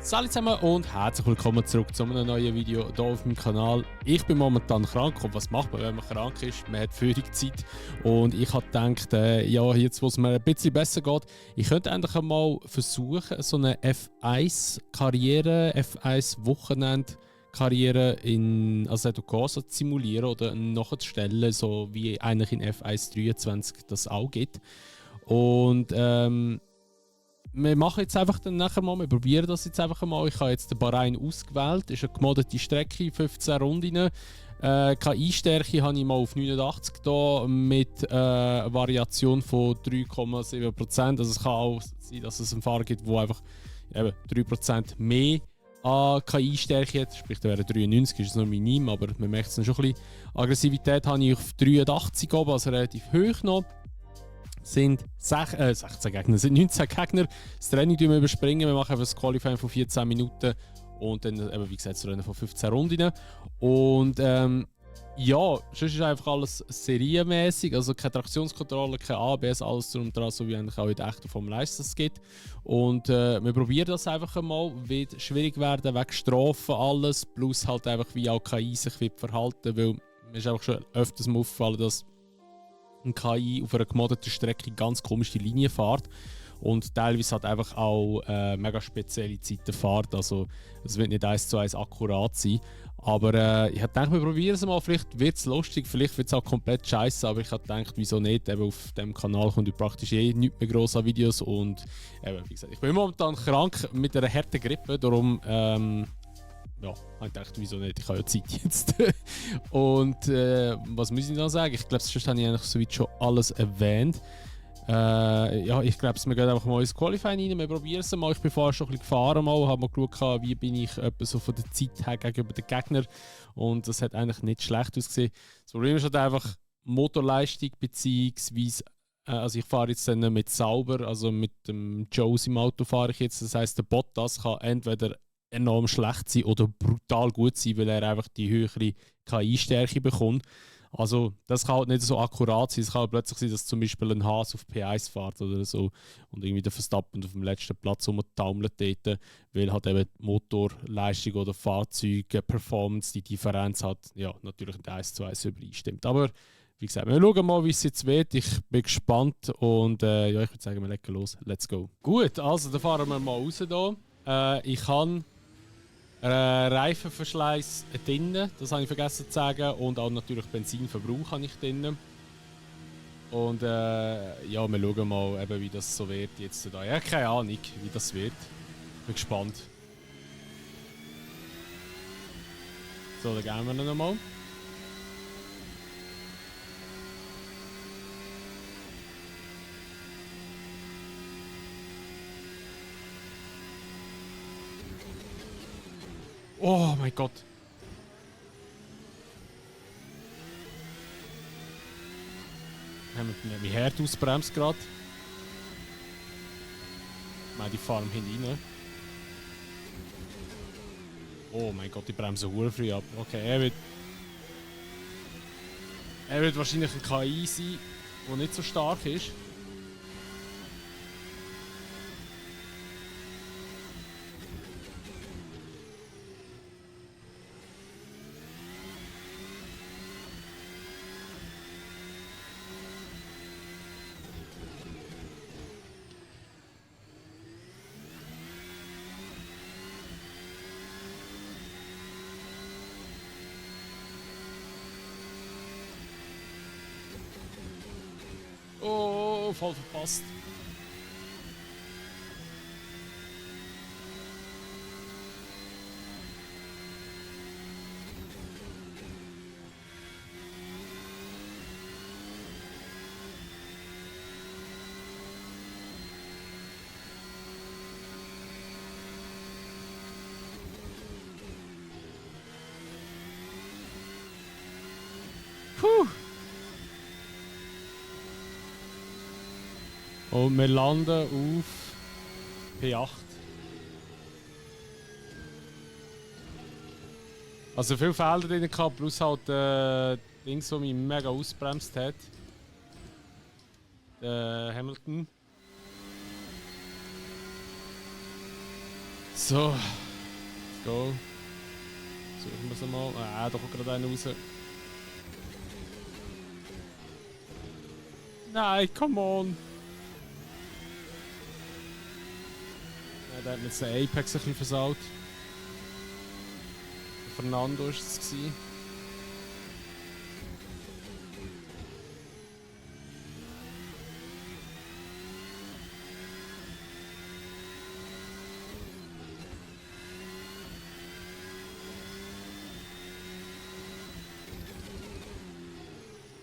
Salut zusammen und herzlich willkommen zurück zu einem neuen Video hier auf meinem Kanal. Ich bin momentan krank und was macht man, wenn man krank ist? Man hat Führungszeit und ich habe gedacht, ja, jetzt wo es mir ein bisschen besser geht, ich könnte endlich einmal versuchen, so eine F1-Karriere, F1-Wochenend-Karriere in Assetto Corsa zu simulieren oder nachzustellen, so wie eigentlich in F1 23 das auch gibt. Und wir machen jetzt einfach dann nachher mal, wir probieren das jetzt einfach mal. Ich habe jetzt den Bahrain ausgewählt, ist eine gemoddete Strecke, 15 Runden. KI-Stärke habe ich mal auf 89 da mit Variation von 3,7%. Also es kann auch sein, dass es einen Fahrer gibt, der einfach eben 3% mehr an KI-Stärke hat. Sprich, da wäre 93, ist es noch minim, aber man merkt es dann schon ein bisschen. Aggressivität habe ich auf 83 oben, also relativ hoch noch. Sind 16 Gegner, sind 19 Gegner. Das Training überspringen wir machen das Qualifying von 14 Minuten und dann eben, wie gesagt, das Rennen von 15 Runden. Und ja, sonst ist einfach alles serienmäßig, also keine Traktionskontrolle, kein ABS, alles drum und dran, so wie eigentlich auch in der echten Formel 1 das geht. Und wir probieren das einfach einmal, wird schwierig werden, wegen Strafen, alles, plus halt einfach wie auch KI sich wird verhalten, weil mir ist einfach schon öfters mal aufgefallen, dass ein KI auf einer gemoddeten Strecke ganz komische Linien fährt und teilweise hat einfach auch mega spezielle Zeiten fährt. Also es wird nicht 1:1 akkurat sein. Aber ich habe gedacht, wir probieren es mal. Vielleicht wird es lustig, vielleicht wird es auch komplett scheiße. Aber ich habe gedacht, wieso nicht? Eben auf dem Kanal kommt praktisch nichts mehr gross an Videos. Und eben, wie gesagt, ich bin momentan krank mit einer harten Grippe. Darum ja, ich dachte, wieso nicht? Ich habe ja Zeit jetzt. Und was muss ich noch sagen? Ich glaube, sonst habe ich eigentlich soweit schon alles erwähnt. Ja, ich glaube, wir gehen einfach mal ins Qualifying rein. Wir probieren es mal. Ich bin vorher schon ein bisschen gefahren, habe mal geschaut, wie bin ich etwa so von der Zeit her gegenüber den Gegnern. Und das hat eigentlich nicht schlecht ausgesehen. Das Problem ist halt einfach Motorleistung, beziehungsweise also ich fahre jetzt dann mit sauber, also mit dem Josie im Auto fahre ich jetzt. Das heisst, der Bottas kann entweder enorm schlecht sein oder brutal gut sein, weil er einfach die höhere KI-Stärke bekommt. Also das kann halt nicht so akkurat sein. Es kann halt plötzlich sein, dass zum Beispiel ein Haas auf P1 fährt oder so und irgendwie der Verstappen auf dem letzten Platz rumtaumelt dort, weil halt eben die Motorleistung oder Fahrzeug-Performance, die Differenz hat, ja, natürlich nicht 1:1 übereinstimmt. Aber wie gesagt, wir schauen mal, wie es jetzt wird. Ich bin gespannt und ja, ich würde sagen, wir legen los. Let's go. Gut, also dann fahren wir mal raus hier. Ich habe Reifenverschleiß drin, das habe ich vergessen zu sagen, und auch natürlich Benzinverbrauch habe ich drin. Und ja, wir schauen mal, eben, wie das so wird jetzt da. Ja, keine Ahnung, wie das wird. Bin gespannt. So, dann gehen wir noch mal. Oh mein Gott. Wie hart ausbremst gerade. Die fahren hinten rein. Oh mein Gott, die bremsen hure früh ab. Okay, er wird wahrscheinlich ein KI sein, der nicht so stark ist. Oh, voll verpasst. Puh. Und wir landen auf P8. Also viele Felder drin gehabt, plus halt Dings, das mich mega ausbremst hat. Hamilton. So, let's go. Suchen wir sie mal. Da kommt gerade einer raus. Nein, come on! Ja, der hat mir jetzt den Apex ein bisschen versaut. Fernando war es.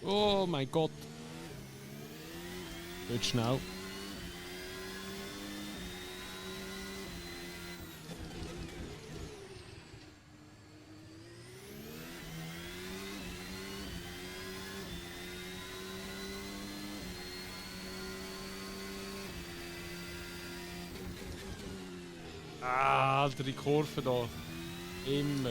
Oh mein Gott! Wird schnell. Alter, die Kurve da. Immer.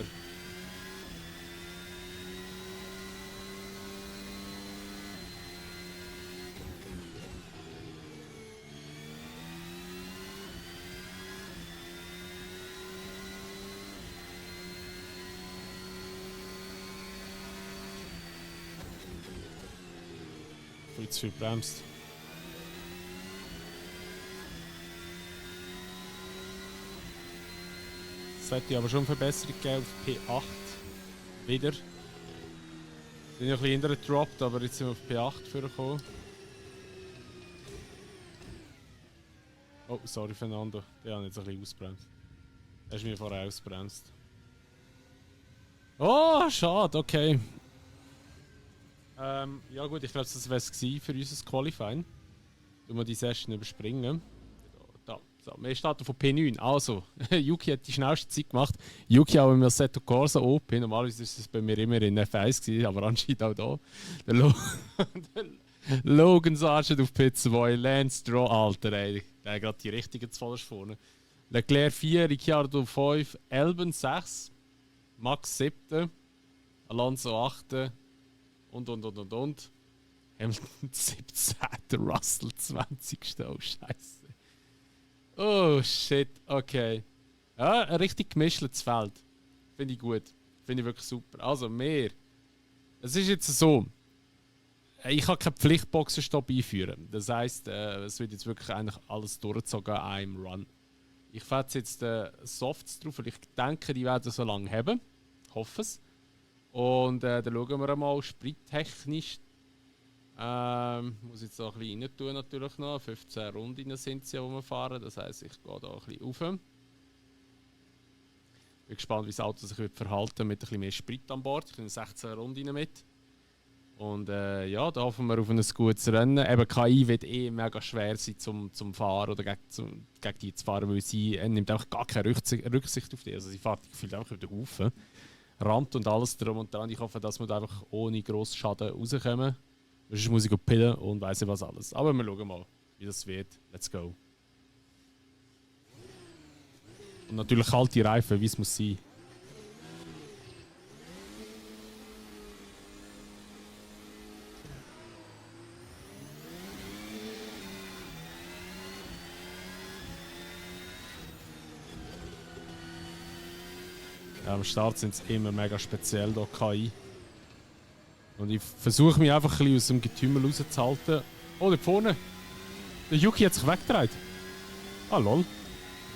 Viel zu viel bremst. Es hätte aber schon eine Verbesserung gegeben auf P8. Wieder. Sind ja ein bisschen hinterher gedroppt, aber jetzt sind wir auf P8 vorgekommen. Oh, sorry Fernando. Der hat jetzt ein bisschen ausgebremst. Er ist mir vorher ausgebremst. Oh, schade, okay. Ja gut, ich glaube, das wäre es für unser Qualifying. Tun wir die Session überspringen. Da, so, wir starten von P9. Also, Yuki hat die schnellste Zeit gemacht. Yuki auch im Assetto Corsa Open. Normalerweise ist es bei mir immer in F1 gewesen, aber anscheinend auch da. Der Logan Sargent auf P2, Lance Stroll, Alter, ey. Der hat gerade die richtigen Zollers vorne. Leclerc 4, Ricciardo 5, Albon 6, Max 7, Alonso 8 und. Hamilton 17, Russell 20. Oh, Scheiße. Oh, shit, okay. Ja, ein richtig gemischtes Feld. Finde ich gut. Finde ich wirklich super. Also, mehr. Es ist jetzt so. Ich kann keinen Pflichtboxenstopp einführen. Das heisst, es wird jetzt wirklich eigentlich alles durchgezogen an einem Run. Ich fetze jetzt Softs drauf, weil ich denke, die werden so lange haben. Ich hoffe es. Und dann schauen wir mal, sprittechnisch. Muss jetzt auch ein bisschen rein tun natürlich noch. 15 Runden sind sie, die wir fahren. Das heisst, ich gehe da ein bisschen rauf. Bin gespannt, wie das Auto sich wird verhalten mit ein bisschen mehr Sprit an Bord. Ich nehme 16 Runden mit. Und ja, da hoffen wir auf ein gutes Rennen. Eben KI wird mega schwer sein zum Fahren oder gegen die zu fahren, weil sie nimmt einfach gar keine Rücksicht auf die. Also sie fährt gefühlt einfach über den Haufen. Rand und alles drum und dran. Ich hoffe, dass wir da einfach ohne grossen Schaden rauskommen. Sonst muss ich pillen und weiss nicht was alles. Aber wir schauen mal, wie das wird. Let's go. Und natürlich kalte Reifen, wie es muss sein. Ja, am Start sind es immer mega speziell, hier KI. Und ich versuche mich einfach ein bisschen aus dem Getümmel rauszuhalten. Oh, da vorne! Der Yuki hat sich weggedreht. Ah, lol.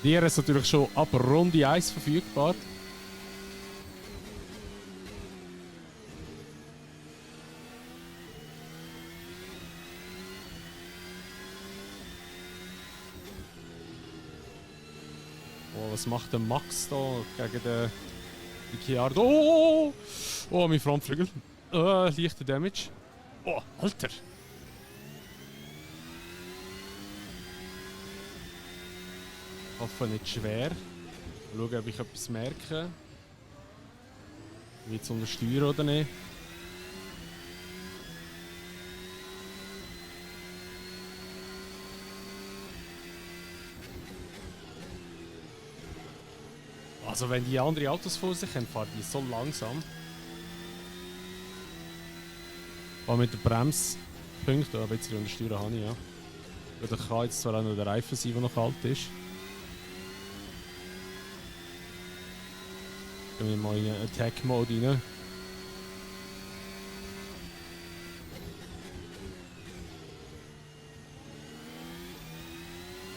Der ist natürlich schon ab Runde 1 verfügbar. Oh, was macht der Max da gegen den Ricciardo? Oh, mein Frontflügel. Leichter Damage. Oh, Alter! Ich hoffe nicht schwer. Schauen, ob ich etwas merke. Wie jetzt untersteuern oder nicht. Also wenn die andere Autos vor sich haben, fahren die so langsam. Auch mit der Bremspunkt, aber jetzt untersteuern habe ich ja. Oder kann jetzt zwar auch noch der Reifen sein, der noch kalt ist. Gehen wir mal in einen Attack-Mode rein.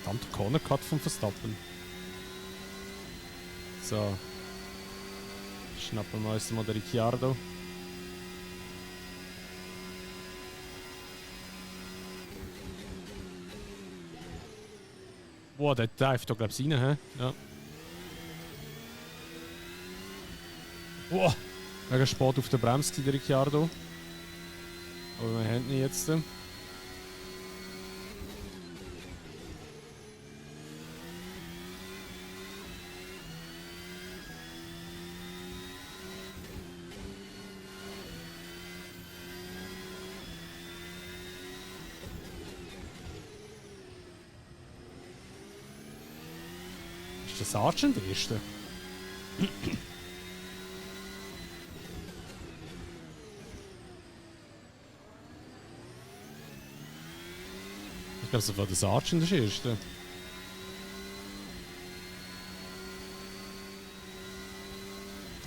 Verdammt, Corner Cut von Verstappen. So. Schnappen wir uns mal den Ricciardo. Wow, der dive da glaube ich rein, hä? Ja. Wow! Mega spät auf der Bremse, der Ricciardo. Aber wir haben ihn jetzt. Ist der Sergeant der Erste? Ich glaube, es war der Sergeant der Erste.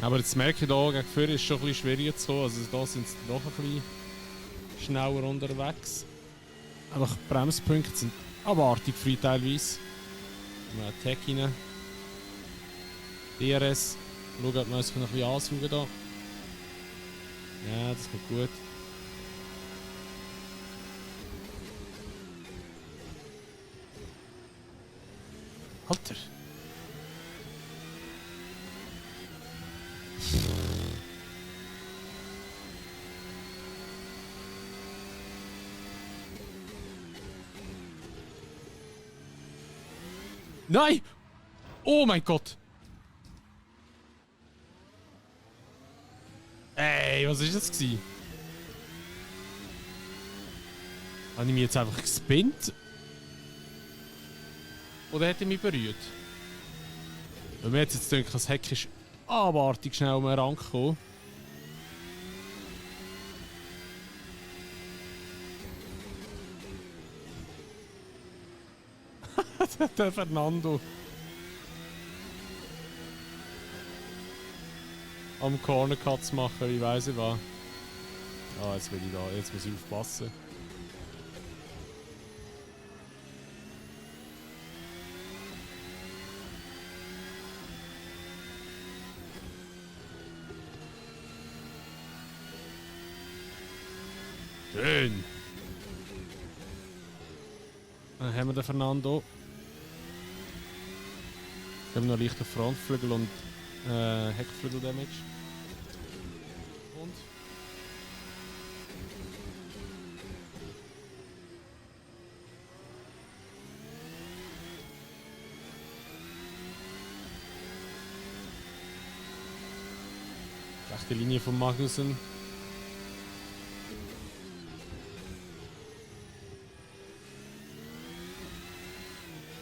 Aber jetzt merke ich hier, gegen vorher ist es schon ein bisschen schwieriger zu kommen. Also da sind sie doch ein bisschen schneller unterwegs. Aber die Bremspunkte sind abartig frei teilweise. Mal Attack rein. DRS. Schauen, ob wir uns noch ein bisschen ansaugen da. Ja, das geht gut. Alter! Nein! Oh mein Gott! Ey, was ist das gewesen? Habe ich mich jetzt einfach gespinnt? Oder hat er mich berührt? Weil mir jetzt gedacht, das Heck ist abartig schnell um den Rang gekommen. Der Fernando. Am Corner Cuts machen, ich weiss ich was. Ah, jetzt will ich da, jetzt muss ich aufpassen. Schön! Dann haben wir den Fernando. Wir haben noch leichten Frontflügel und Heckflügel-Damage. Und? Rechte Linie von Magnussen.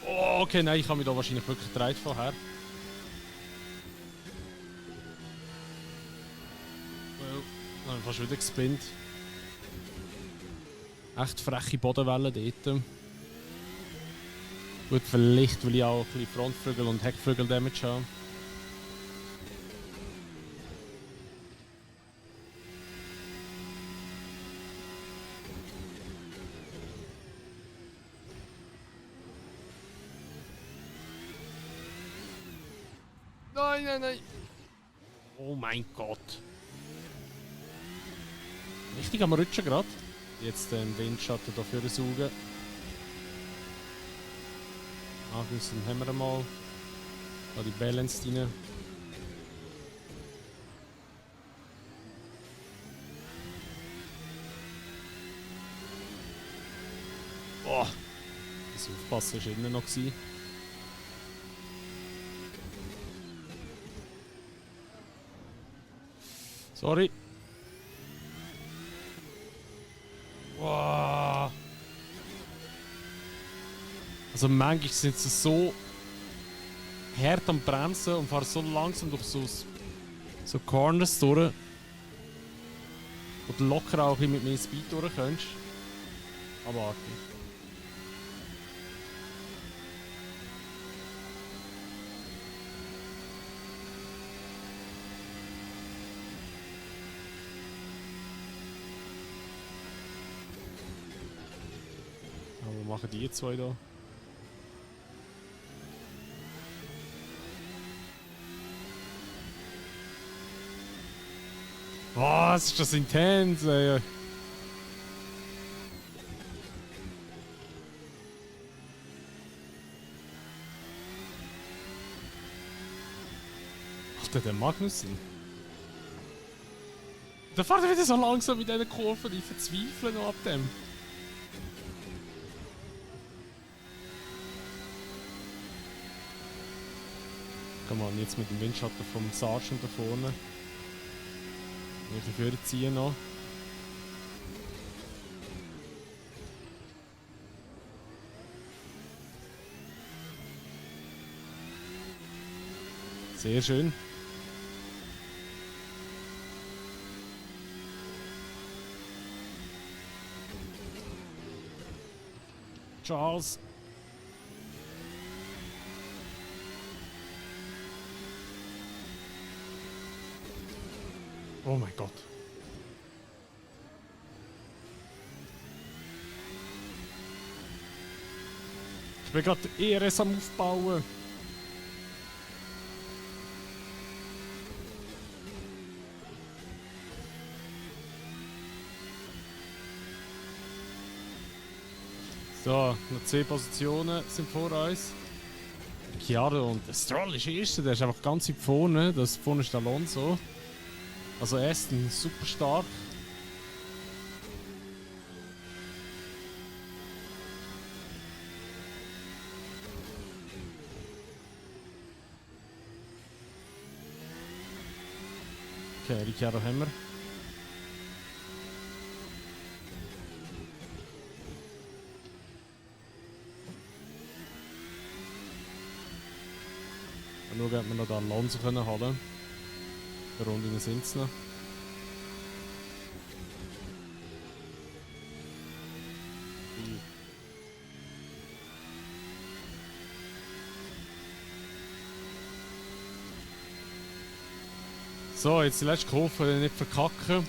Oh, okay, nein, ich habe mich da wahrscheinlich wirklich gedreht vorher. Well, fast wieder gespinnt. Echt freche Bodenwelle dort. Gut, vielleicht will ich auch ein bisschen Frontflügel und Heckflügel Damage haben. Nein, nein, nein! Oh mein Gott! Richtig am Rutschen gerade. Jetzt den Windschatten dafür saugen. Magnussen haben wir mal. Da die Balance rein. Boah! Das Aufpassen war innen noch. Sorry. Wow. Also manchmal sind sie so hart am Bremsen und fahren so langsam durch so Corners durch. Wo du locker auch mit mehr Speed durch kannst. Abartig. machen die zwei da? Was ist das intens, ey? Alter, der Magnussen. Der fährt wieder so langsam mit diesen Kurven, ich verzweifle noch ab dem. Komm mal, jetzt mit dem Windschatten vom Sergeant da vorne. Ich würde ziehen noch. Sehr schön. Charles. Oh mein Gott. Ich bin gerade ERS am Aufbauen. So, noch 10 Positionen sind vor uns. Ricciardo und der Stroll ist Erster, der ist einfach ganz weit vorne. Das vorne ist Alonso. Also Aston super stark. Okay, Ricciardo haben wir. Schauen, ob wir noch den Alonso holen können. Die Runden sind es noch. So, jetzt die letzte Kurve, nicht verkacken.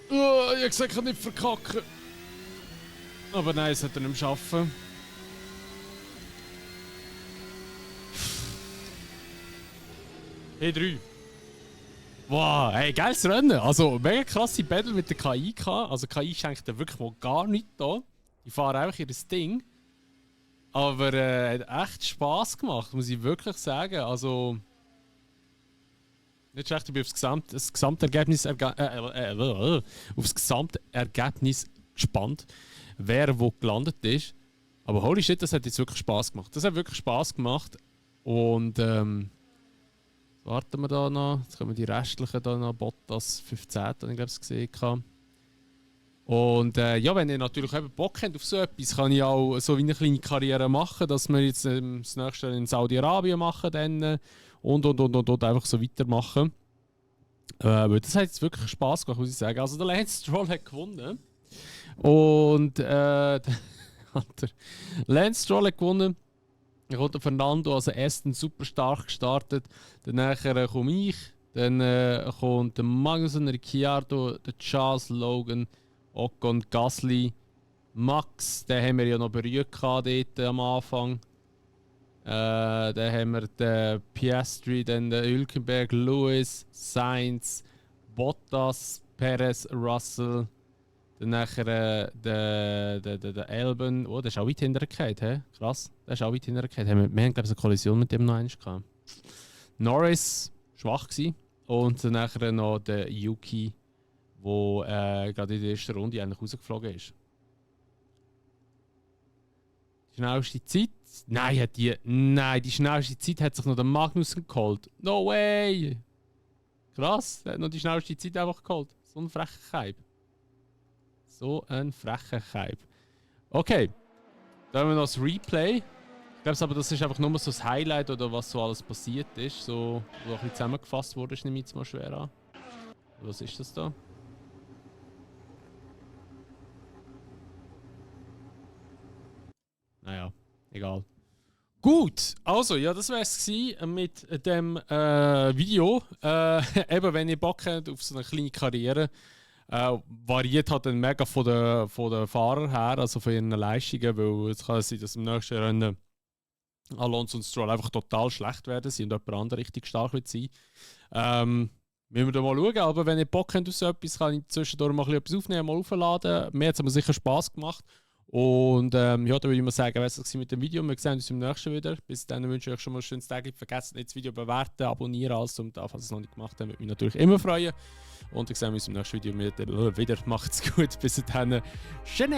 Ich habe gesagt, nicht verkacken. Aber nein, es hat er nicht mehr schaffen. P3. Wow, hey, geiles Rennen. Also, mega krasse Battle mit der KI gehabt. Also, KI schenkt dir wirklich mal gar nichts da. Die fahren einfach ihr Ding. Aber hat echt Spass gemacht, muss ich wirklich sagen. Also. Nicht schlecht, ich bin aufs Gesamtergebnis aufs Gesamtergebnis gespannt, wer wo gelandet ist. Aber holy shit, das hat jetzt wirklich Spass gemacht. Das hat wirklich Spass gemacht. Und warten wir da noch. Jetzt kommen die restlichen da noch. Bottas 15, habe ich glaube ich gesehen. Und ja, wenn ihr natürlich eben Bock habt auf so etwas, kann ich auch so wie eine kleine Karriere machen, dass wir jetzt das nächste in Saudi-Arabien machen dann, und einfach so weitermachen. Weil das hat jetzt wirklich Spass gemacht, muss ich sagen. Also der Lance Stroll hat gewonnen. Und der Lance Stroll hat gewonnen. Dann kommt der Fernando, also Aston super stark gestartet. Dann nachher komme ich. Dann kommt der Magnussen, Ricciardo, der Charles, Logan, Ocon, Gasly, Max. Den haben wir ja noch berührt dort am Anfang. Dann haben wir den Piastri, dann den Hülkenberg, Lewis, Sainz, Bottas, Perez, Russell. Dann nachher der Albon. Oh, der ist auch weit hintergefallen, hä? Krass, der ist auch weit hintergefallen. Wir haben, glaube ich, eine Kollision mit dem noch eins gehabt. Norris, schwach gewesen. Und dann nachher noch der Yuki, der gerade in der ersten Runde eigentlich rausgeflogen ist. Die schnellste Zeit? Nein, die schnellste Zeit hat sich noch der Magnussen geholt. No way! Krass, der hat noch die schnellste Zeit einfach geholt. So ein frecher Keib. So ein frecher Keib. Okay, dann haben wir noch das Replay. Ich glaube aber, das ist einfach nur so das Highlight oder was so alles passiert ist. So, wo ein bisschen zusammengefasst wurde, ist nämlich jetzt mal schwer an. Was ist das da? Naja, egal. Gut, also ja, das wäre es mit dem Video. Eben, wenn ihr Bock habt auf so eine kleine Karriere, Variiert halt dann mega von den Fahrern her, also von ihren Leistungen, weil es kann sein, dass im nächsten Rennen Alonso und Stroll einfach total schlecht werden sind und jemand anderes richtig stark wird sein. Müssen wir da mal schauen, aber wenn ihr Bock habt auf so etwas, kann ich zwischendurch mal etwas aufnehmen, mal aufladen. Mir hat es aber sicher Spass gemacht. Und ja, da würde ich mal sagen, was es mit dem Video. Wir sehen uns im nächsten wieder. Bis dann wünsche ich euch schon mal ein schönes Tag. Vergesst nicht das Video bewerten, abonnieren, alles und falls ihr es noch nicht gemacht habt, würde mich natürlich immer freuen. Und ich sehe uns im nächsten Video wieder. Macht's gut, bis dann. Tschüss!